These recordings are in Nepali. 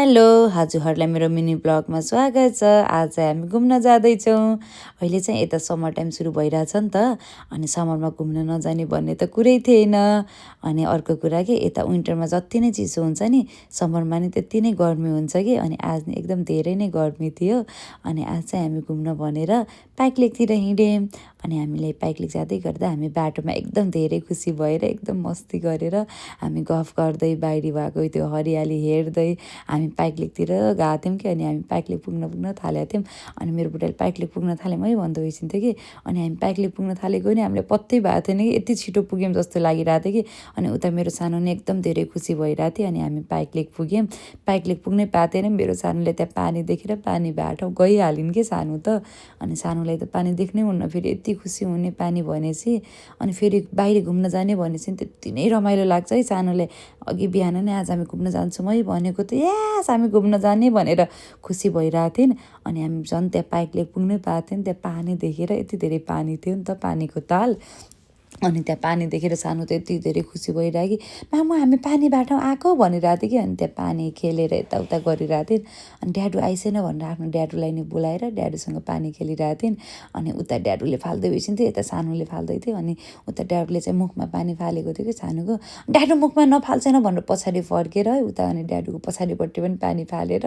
हेलो हजुरहरूलाई मेरो मिनी ब्लगमा स्वागत छ। आज चाहिँ हामी घुम्न जाँदैछौँ। अहिले चाहिँ यता समर टाइम सुरु भइरहेछ नि त, अनि समरमा घुम्न नजाने भन्ने त कुरै थिएन। अनि अर्को कुरा कि यता विन्टरमा जति नै चिसो हुन्छ नि, समरमा नि त्यति नै गर्मी हुन्छ कि। अनि आज एकदम धेरै नै गर्मी थियो। अनि आज चाहिँ हामी घुम्न भनेर पाइक लेकतिर हिँड्यौँ। अनि हामीले पाइक लेक जाँदै गर्दा हामी बाटोमा एकदम धेरै खुसी भएर एकदम मस्ती गरेर हामी गफ गर्दै बाहिरी भएको त्यो हरियाली हेर्दै हामी पाइक लेकतिर गएको थियौँ कि। अनि हामी पाइक लेक पुग्न थालेको थियौँ। अनि मेरो बुढाले पाइक लेक पुग्न थालेँ मै भन्दो रहेछन्थ्यो कि। अनि हामी पाइक लेक पुग्न थालेको नि हामीले पत्तै भएको थिएन कि, यति छिटो पुग्यौँ जस्तो लागिरहेको थियो कि। अनि उता मेरो सानो नि एकदम धेरै खुसी भइरहेको थियो। अनि हामी पाइक लेक पुग्यौँ। पाइक लेक पुग्नै पाएको थिएन। मेरो सानोले त्यहाँ पानी देखेर पानी भएको ठाउँ गइहालिन् कि सानो त। अनि सानोलाई त पानी देख्नै हुन्न, फेरि यति खुसी हुने पानी भनेपछि। अनि फेरि बाहिर घुम्न जाने भनेपछि त्यति नै रमाइलो लाग्छ है सानोले। अघि बिहान नै आज हामी घुम्न जान्छौँ है भनेको त यास हामी घुम्न जाने भनेर खुसी भइरहेको थिइन्। अनि हामी झन् त्यहाँ पाइक लेक पुग्नै पाएको थियौँ। त्यहाँ पानी देखेर यति धेरै पानी थियो नि त, पानीको ताल। अनि त्यहाँ पानी देखेर सानो त यति धेरै खुसी भइरहेको कि मामु हामी पानीबाट आएको भनिरहेको थियो कि। अनि त्यहाँ पानी खेलेर यताउता गरिरहेको थिइन्। अनि ड्याडु आइसेन भनेर आफ्नो ड्याडुलाई नै बोलाएर ड्याडुसँग पानी खेलिरहेको थिइन्। अनि उता ड्याडुले फाल्दै थियो, यता सानोले फाल्दै थियो। अनि उता ड्याडुले चाहिँ मुखमा पानी फालेको थियो कि सानोको। ड्याडु मुखमा नफाल्छेन भनेर पछाडि फर्केर है उता अनि ड्याडुको पछाडिपट्टि पनि पानी फालेर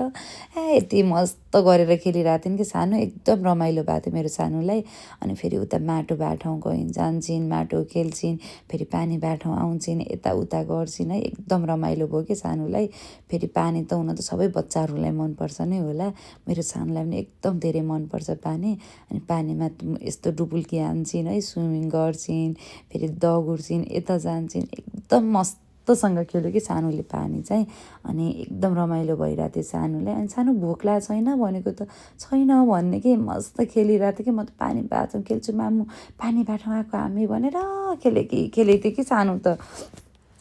यति मस्त गरेर खेलिरहेको थिइन् कि सानो। एकदम रमाइलो भएको थियो मेरो सानोलाई। अनि फेरि उता माटो भएको ठाउँ गइन् जान्छन्, माटो खेल्छिन्, फेरि पानी भएको ठाउँ आउँछिन्, यताउता गर्छिन् है। एकदम रमाइलो भयो कि सानोलाई। फेरि पानी त हुन त सबै बच्चाहरूलाई मनपर्छ नै होला। मेरो सानोलाई पनि एकदम धेरै मनपर्छ पानी। अनि पानीमा यस्तो डुबुल्की हान्छिन् है, स्विमिङ गर्छिन्, फेरि दगुर्छिन्, यता जान्छन्। एकदम मस्तसँग खेल्यो कि सानोले पानी चाहिँ। अनि एकदम रमाइलो भइरहेको थियो सानोलाई। अनि सानो भोक लागेको छैन भनेको त छैन भन्ने कि मस्त खेलिरहेको थियो कि। म त पानी बाँचौँ खेल्छु मामु, पानीबाट आएको हामी भनेर खेलेको थियो कि सानो त।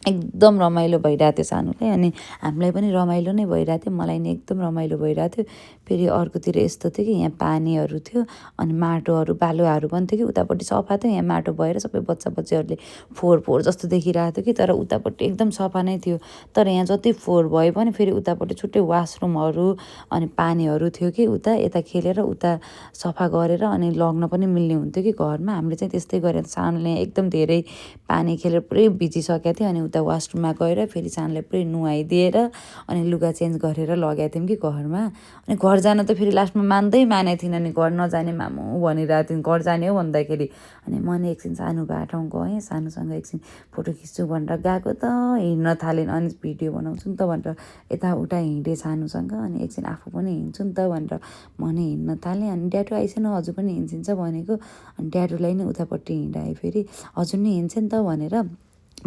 एकदम रमाइलो भइरहेको थियो सानोलाई। अनि हामीलाई पनि रमाइलो नै भइरहेको थियो, मलाई नि एकदम रमाइलो भइरहेको थियो। फेरि अर्कोतिर यस्तो थियो कि यहाँ पानीहरू थियो अनि माटोहरू बालुवाहरू पनि थियो कि। उतापट्टि सफा थियो, यहाँ माटो भएर सबै बच्चा बच्चीहरूले फोहोर फोहोर जस्तो देखिरहेको थियो कि। तर उतापट्टि एकदम सफा नै थियो। तर यहाँ जति फोहोर भए पनि फेरि उतापट्टि छुट्टै वासरुमहरू अनि पानीहरू थियो कि। उता यता खेलेर उता सफा गरेर अनि लग्न पनि मिल्ने हुन्थ्यो कि घरमा। हामीले चाहिँ त्यस्तै गरेर सानोले एकदम धेरै पानी खेलेर पुरै भिजिसकेको थियो। अनि उता वासरुममा गएर फेरि सानोलाई पुरै नुहाइदिएर अनि लुगा चेन्ज गरेर लगेको थियौँ कि घरमा। अनि घर जान त फेरि लास्टमा मानेको थिइनँ। अनि घर नजाने मामु भनिरहेको थिइन्, घर जाने हो भन्दाखेरि। अनि म नि एकछिन सानो भएको ठाउँ गएँ, सानोसँग एकछिन फोटो खिच्छु भनेर गएको त हिँड्न थालेँ। अनि भिडियो बनाउँछु नि त भनेर यताउता हिँडेँ सानोसँग। अनि एकछिन आफू पनि हिँड्छु नि त भनेर म नि हिँड्न थालेँ। अनि ड्याडु आइसेन, हजुर पनि हिँड्छिन्छ भनेको। अनि ड्याडुलाई नै उतापट्टि हिँडाएँ फेरि, हजुर नि हिँड्छ नि त भनेर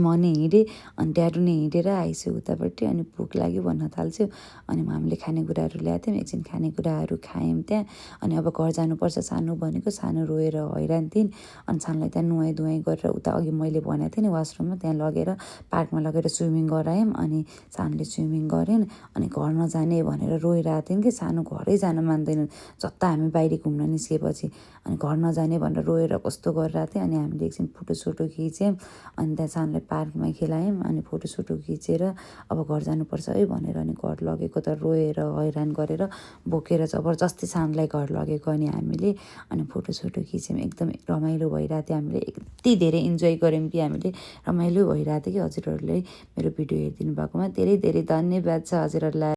म नि हिँडेँ। अनि ड्याडु नि हिँडेर आइसु उतापट्टि। अनि भोक लाग्यो भन्न थाल्छु। अनि हामीले खानेकुराहरू ल्याएको थियौँ, एकछिन खानेकुराहरू खायौँ त्यहाँ। अनि अब घर जानुपर्छ सानो भनेको, सानो रोएर हैरान थिइन्। अनि सानोलाई त्यहाँ नुहाइ धुवाइ गरेर उता अघि मैले भनेको थिएँ नि वासरुममा, त्यहाँ लगेर पार्कमा लगेर स्विमिङ गरायौँ। अनि सानोले स्विमिङ गरिन्। अनि घर नजाने भनेर रोइरहेको थिइन् कि सानो, घरै जान मान्दैनन् जता हामी बाहिर घुम्न निस्केपछि। अनि घर नजाने भनेर रोएर कस्तो गरिरहेको थियो। अनि हामीले एकछिन फोटोसोटो खिच्यौँ। अनि त्यहाँ सानोलाई पार्कमा खेलायौँ। अनि फोटोसोटो खिचेर अब घर जानुपर्छ है भनेर अनि घर लगेको त रोएर हैरान गरेर बोकेर जबरजस्ती सानोलाई घर लगेको अनि हामीले। अनि फोटोसोटो खिच्यौँ, एकदम रमाइलो भइरहेको थियो। हामीले यति धेरै इन्जोय गऱ्यौँ कि हामीले, रमाइलो भइरहेको थियो कि। हजुरहरूले मेरो भिडियो हेरिदिनु भएकोमा धेरै धेरै धन्यवाद छ हजुरहरूलाई।